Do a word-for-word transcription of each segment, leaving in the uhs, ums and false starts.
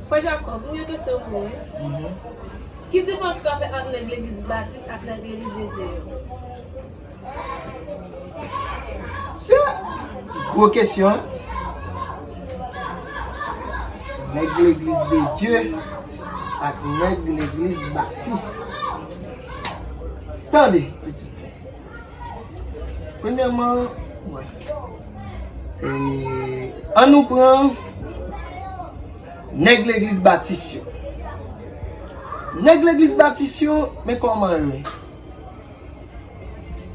Frè Jakòb, m gen kesyon pou ou, wi. Mhm. Ki diferans ou ka fè ant nèg legliz batis ak nèg legliz de Dye yo? Se gwo kesyon, wi. Nèg legliz de Dye ak nèg legliz batis. Tande, pitit frè. Premyèman, mwen. E, ann nou pran nèg legliz batis yo. Nèg legliz batis yo, men kòman yo ye.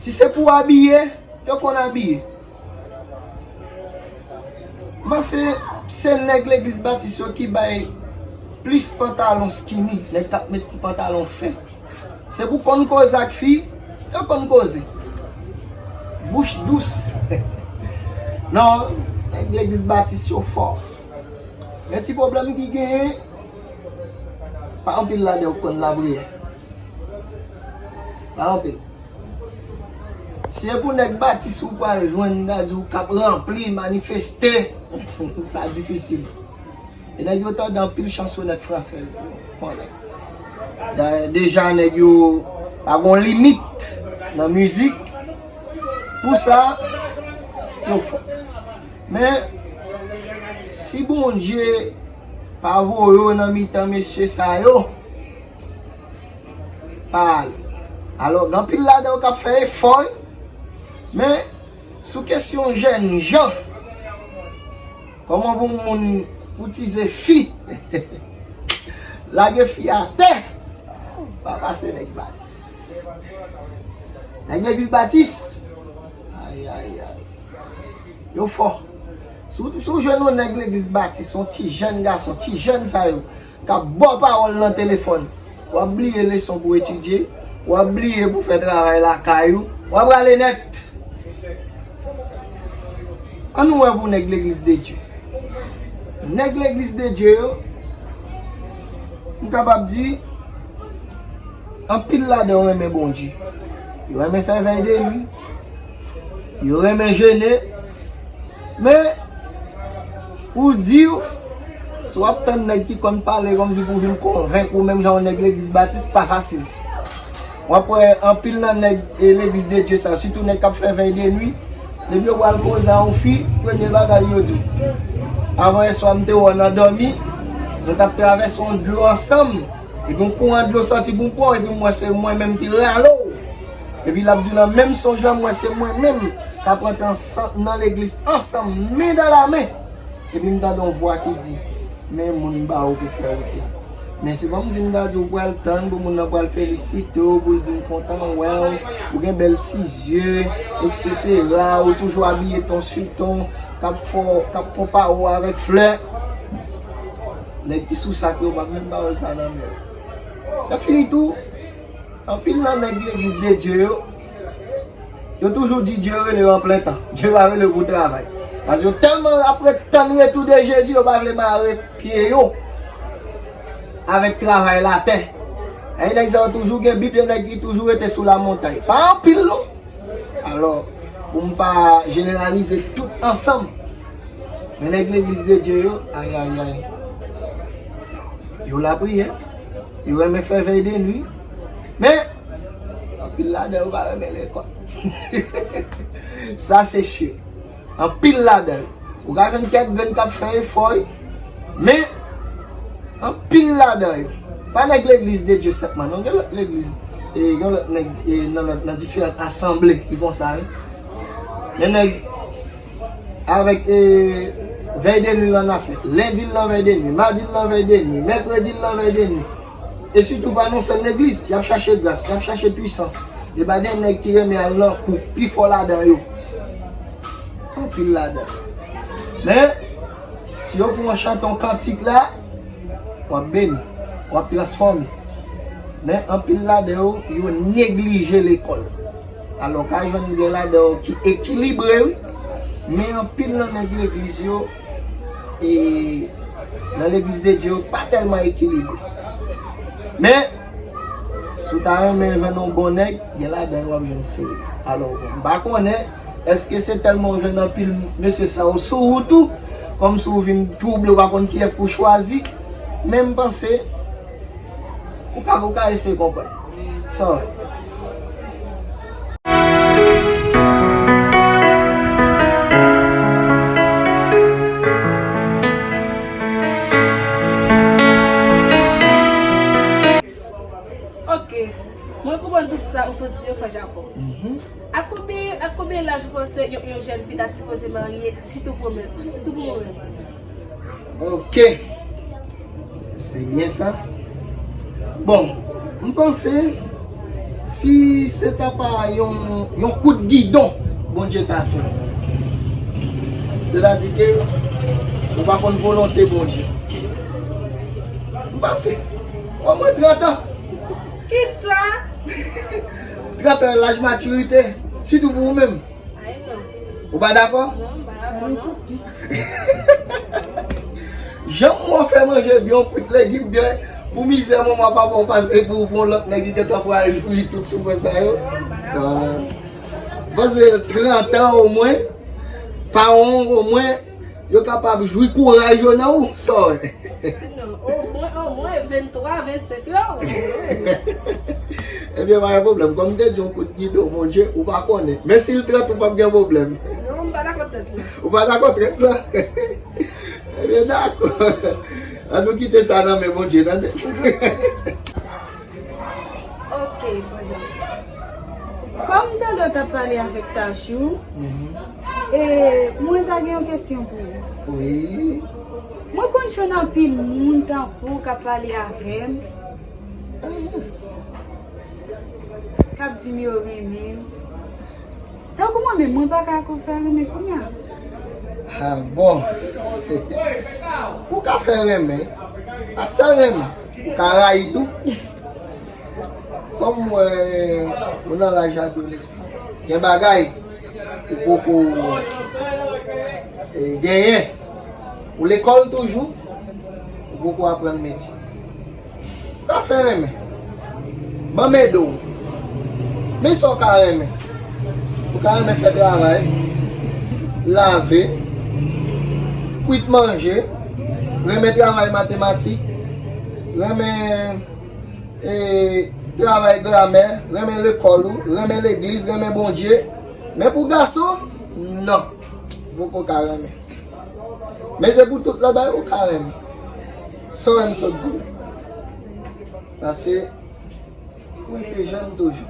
Si se pou abiye, yo konn abiye. M panse se nèg legliz batis yo ki bay plis pantalon skinny, nèg k ap met ti pantalon fen. Se pou konn koze ak fi, yo konn koze. Bouch dous. Non, nèg legliz batis yo fò. Men ti pwoblèm ki genyen, pa anpil ladan yo konn lapriyè. Pa anpil. Si e pou nèg batis ou pral jwenn, m ta di w k ap ranpli, manifeste, sa difisil. E nèg yo tande anpil chansonèt fransèz, konnen. Da- Deja nèg yo pa gon limit nan mizik. Pou sa, yo fò. Men, si Bondye pa voye w nan mitan mesye sa yo, pa ale. Alò, gen anpil ladan yo k ap fè efò, wi. Men, sou kesyon jènjan, kòman pou moun koutize fi, lage fi atè, pa pase nèg batis. Nèg legliz batis, ay, ay, ay. Yo fò. Si w, si w jwenn yon nèg legliz batis, yon ti jèn gason, ti jèn sa yo, k ap ba w pawòl nan telefòn, w ap bliye leson pou w etidye, w ap bliye pou w fè travay lakay ou, w ap rale nèt. Ann nou wè pou nèg legliz de Dye. Nèg legliz de Dye yo, m kapab di, anpil ladan yo renmen Bondye. Yo renmen fè vèy de nwi. Yo renmen jene. Men, pou di w, si w ap tann nèg ki konn pale kòmsi pou vin konvenk ou, menm jan yon nèg legliz batis, pa fasil. W ap wè anpil nan nèg e legliz de Dye sa yo, sitou nèg k ap fè vèy de nwi, depi yo pral koze a yon fi, premye bagay yo di w, avan yèswa m te wè w nan dòmi, nou t ap travèse yon dlo ansanm, epi yon kouran dlo sòti bò w, epi m wè se mwen menm ki rale w. Epi l ap di w nan menm sonj lan, m wè se mwen menm k ap rantre ansanm nan legliz ansanm, men dan la men. Epi m tande yon vwa ki di, men moun ba ou pou fè wout la. Men se kòmsi m ta di w pral tann pou moun nan pral felisite w, pou l di m kontan wè w, ou gen bèl ti zye, etsetera, ou toujou abiye ton sou ton, k ap fè w, k ap konpare w avèk flè. Nèg ki sou sak yo p ap jwenn pawòl sa nan men yo. Lè fini tou, anpil nan nèg legliz de Dye yo, yo toujou di Dye rele yo an plen tan. Dye pa rele yo pou travay. Paske yo tèlman ap ret tann retou de Jezi, yo pa vle mare pye yo avèk travay latè. Ay, nèg sa yo toujou gen Bib, yo nèg ki toujou rete sou lamontay. Pa anpil, non. Alò, pou m pa jeneralize tout ansanm, men nèg legliz de Dye yo, ay, ay, ay. Yo lapriyè, yo renmen fè vèy de nwi, men anpil ladan yo pa renmen lekòl. Sa se si. Anpil ladan yo. Ou ka jwenn kèk grenn k ap fè efò, wi. Men, anpil ladan yo. Pa nèg legliz de Dye senpman, non. Gen lòt legliz, e, gen lòt nèg e, nan, lòt, nan diferan asanble ki konsa, wi. Gen nèg avèk e, vèy de nwi l annafè. Lendi l nan vèy de nwi, madi l nan vèy de nwi, mèkredi l nan vèy de nwi. E sitou pa nan sèl legliz, y ap chache gras, y ap chache pwisans. E pa gen nèg ki renmen al nan kou, pifò ladan yo. Anpil ladan. Men, si yo pran chante yon kantik la, w ap beni, w ap transfòme. Men anpil ladan yo, yo neglije lekòl. Alò, ka jwenn gen ladan yo ki ekilibre, wi. Men anpil nan nèg legliz yo, e nan legliz de Dye yo pa tèlman ekilibre. Men, si w ta renmen jwenn yon bon nèg, gen ladan yo w ap jwenn sere. Alò, bon, m pa konnen, èske se tèlman w jwenn anpil mesye sa yo sou wout ou, kòmsi w vin twouble, w pa konn kiyès pou w chwazi, Men m panse, ou ka, ou ka eseye konprann. Sa w wè. Ok. Mwen konprann tout sa ou sot di yo, frè Jacob. Mhm. Ak konbyen, ak konbyen laj ou panse yon, yon jèn fi ta sipoze marye, sitou pou mwen, sitou pou mwen menm? Ok. Se byen sa. Bon, m panse, si se ta pa yon, yon kout gidon Bondye ta fè, sètadi ke ou pa konn volonte Bondye, m panse, omwen trant an. Kisa? Trant an, laj matirite, sitou pou ou menm. Ay, non. Ou pa dakò? Non, m pa dakò, non. Jan m wè w fè manje byen, w kwit legim byen, pou mizè manman papa w pase pou, pou yon lòt nèg ki gentan pral jwi tout soufrans sa yo. Non, m pa dakò. Non. Panse trant an omwen, pawon w omwen, yo kapab jwi kouraj yo nan ou, sa w wè. Non, omwen, omwen venntwa, vennsenk yo. Ebyen, pa gen pwoblèm. Kòm m te di, yon kout gidon Bondye, ou pa konnen. Men si l trant, ou p ap gen pwoblèm. Non, m pa dakò trant lan. Ou pa dakò trant lan? Ebyen, dakò. An nou kite sa nan men Bondye, tande. Ok, frè Jean. Kòm tande w t ap pale avèk Tachou, mhm, e mwen ta gen yon kesyon pou ou. Wi. Mwen konn jwenn anpil moun tankou w k ap pale avè m, ah, k ap di m yo renmen m. Tankou mwen menm, mwen pa ka ankò fè renmen kounye a. Ah, bon. Ou ka fè renmen. Pa sèl renmen. Ou ka rayi tou. Kòm m wè ou nan laj adolesan, gen bagay ou poko, e, genyen. Ou lekòl toujou, ou poko aprann metye. Ou ka fè renmen. Ban m ede w. Men sa w ka renmen. Ou ka renmen fè travay, lave, kwit manje, renmen travay matematik, renmen, e, travay gramè, renmen lekòl ou, renmen legliz, renmen Bondye. Men pou gason, non. Ou poko ka renmen. Men se pou tout lòt bagay ou ka renmen. Sa w wè m sot di w. Paske ou enpe jèn toujou.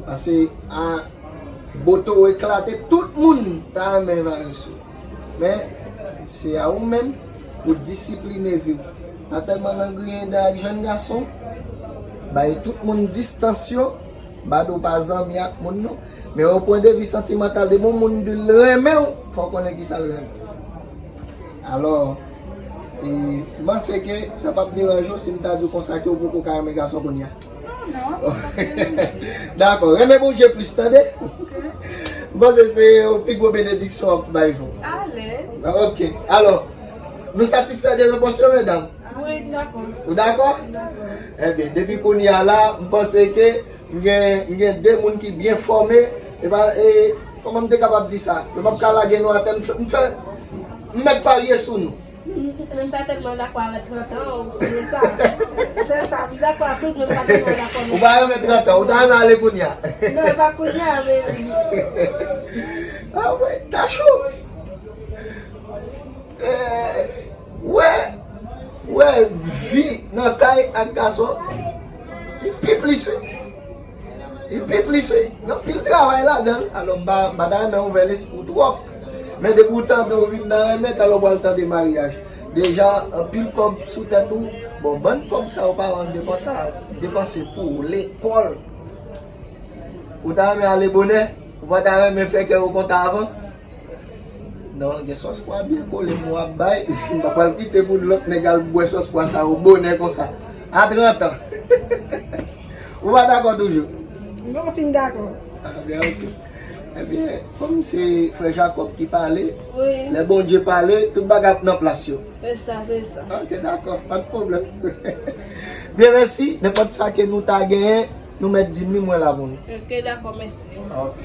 Paske a bote w eklate, tout moun ta renmen vare sou ou. Men se a ou menm pou disipline vi w. Pa tèlman nan griyen dan ak jèn gason. Bay tout moun distans yo. M pa di w pa zanmi ak moun non. Men o pwen de vi santimantal, depi yon moun di l renmen w, fò w konnen kisa l renmen. Alò, e, m panse ke sa p ap deranje w si m ta di w konsa ke w poko ka renmen gason kounye a. Non, non, sa p ap deranje. Dakò, renmen Bondye plis, tande? Ok. M panse se yon pi gwo benediksyon w ap bay vi w. Alèz. Ok. Alò, nou satisfè de repons yo, medam? Wi, m dakò. Ou dakò? M dakò. Ebyen, depi kounye a la, m panse ke m gen, m gen de moun ki byen fòme, e pa, e, kòman m te kapab di sa? Yo p ap ka lage nou atè, m fè, m fè, m mèt parye sou nou. M, m pa tèlman dakò avèk trant an, ou konnen sa. Se sa, m dakò ak tout, men m pa tèlman dakò non. Ou pa renmen trant an, ou ta renmen ale kounye a? Non, e pa kounye a, men. Ah wi, ta cho. Eh, wè, wè, vi nan kay ak gason, li pi plis wi. Li pi plis wi. Gen anpil travay ladan l. Alò, m pa, m pa ta renmen ouvè lespri w twòp. Men depi w tande w vin nan renmen, talè w pral tande maryaj. Deja, anpil kòb sou tèt ou. Bon, bann kòb sa yo paran w depanse, depanse pou w, lekòl. Ou ta renmen ale bonè? Ou pa ta renmen fè kè yo kontan avan? Non, gen sòs pwa byen kole m w ap bay. M pa pral kite pou lòt nèg al bwè sòs pwa sa yo bonè konsa. A trant an. Ou pa dakò toujou? M poko fin dakò. Ah, byen, ok. Ebyen, kòm se frè Jakòb ki pale, wi, lè Bondye pale, tout bagay ap nan plas yo. Se sa, se sa. Ok, dakò, pa de pwoblèm. Byen, mèsi. Nenpòt sa ke nou ta genyen, nou mèt di m li, mwen la pou nou. Ok, dakò, mèsi. Ok.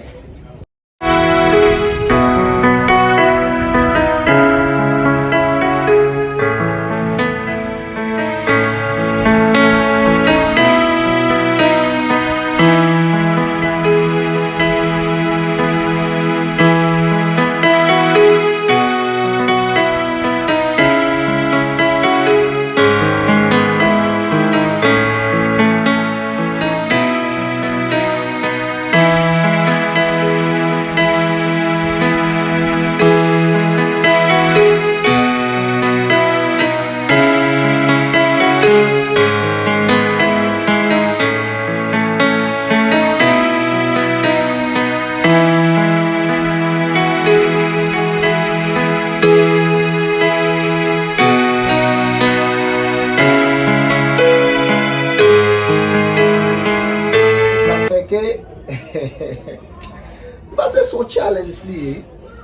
Sa fè ke m panse se yon challenge li ye.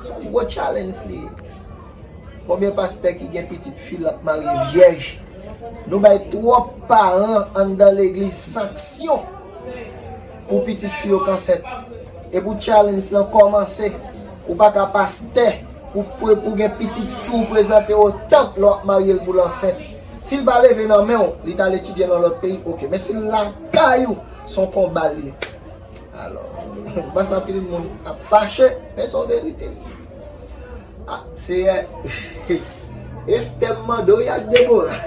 Se yon gwo challenge li ye. Konbyen pastè ki gen pitit fi l ap marye vyèj? Nou bay twòp paran anndan legliz sanksyon pou pitit fi yo k ansent. Epi challenge lan kòmanse. Ou pa ka pastè pou, pou, pou gen pitit fi w prezante w tanp lè w ap marye l pou l ansent. Si l pa leve nan men w, li t al etidye nan lòt peyi, oke. Men si l lakay ou, se yon konba l ye. Alò, m panse anpil moun ap fache, men se yon verite. Ah, Seyè, Estè m mande w, y ak Debora.